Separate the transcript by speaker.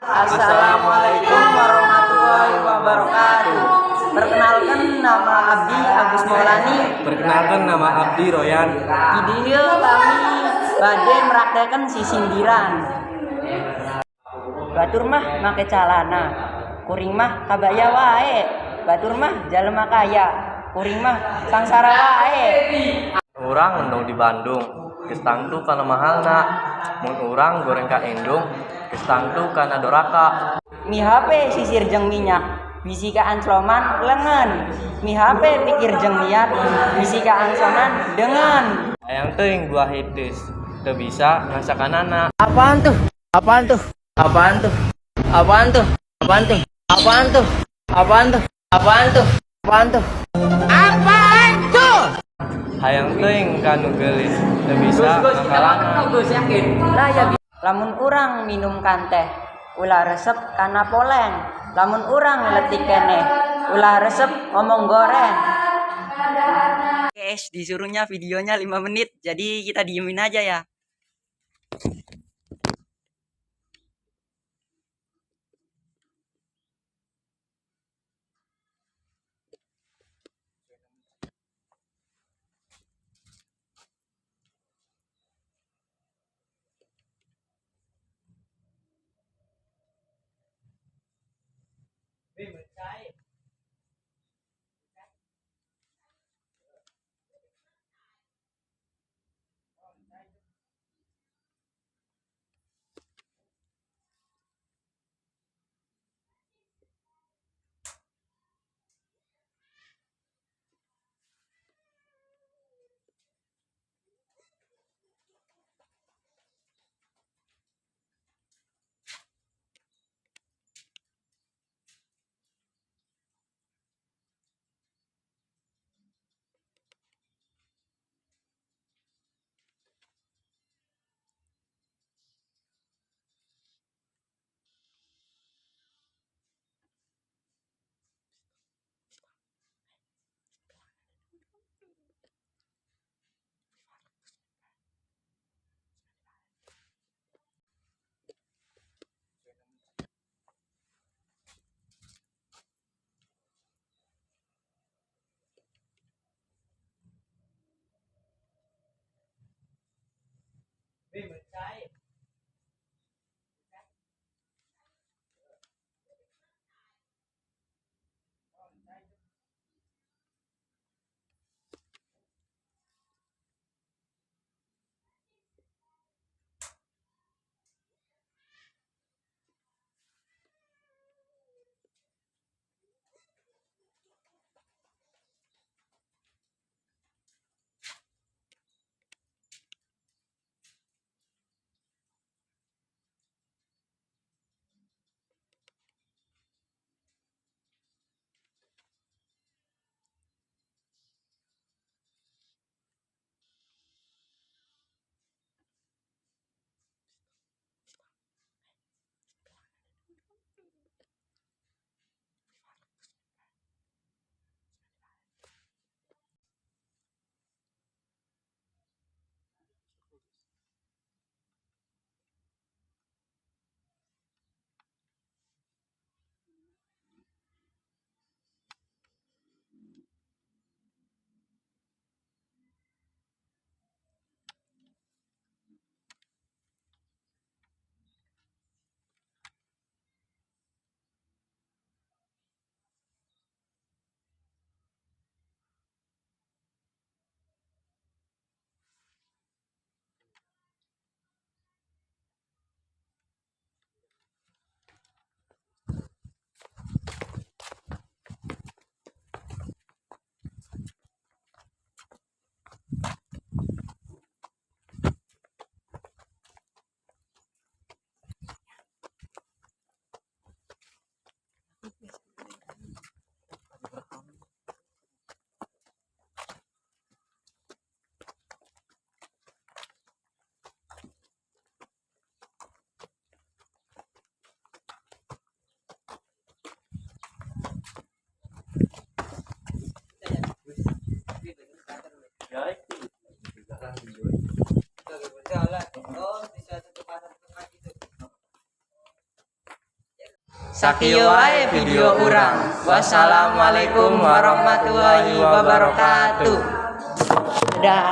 Speaker 1: Assalamualaikum warahmatullahi wabarakatuh. Perkenalkan nama Abdi Agus Maulani.
Speaker 2: Perkenalkan nama Abdi Royan.
Speaker 1: Di dieu kami bade meraktekan sisindiran. Batur mah make calana, kuring mah kabaya wae. Batur mah jalema kaya, kuring mah sangsara wae.
Speaker 2: Urang endong di Bandung, geus tangtu kana mahalna. Mun urang goreng ka indung, geus tangtu kana doraka.
Speaker 1: Mihape sisir jeung minyak, bisi kaancoman leungeun. Mihape pikir jeung niat, bisi kaangsonan deungeun.
Speaker 2: Hayang teuing buah hideus, teu bisa ngasakanana.
Speaker 1: Apaan tuh? Apaan tuh? Apaan tuh? Apaan tuh? Apaan tuh? Apaan tuh? Apaan tuh? Apaan tuh? Apaan tuh?
Speaker 2: Hayang teuing ka nu geulis, teu bisa ngakalangan.
Speaker 1: Lah ya lamun urang minum kan teh, ulah resep kana poleng. Lamun urang leutik keneh, ulah resep ngomong goreng. Guys, disuruhnya videonya 5 menit, jadi kita diemin aja ya. Sakieu wae video urang. Wassalamualaikum warahmatullahi wabarakatuh. Dah.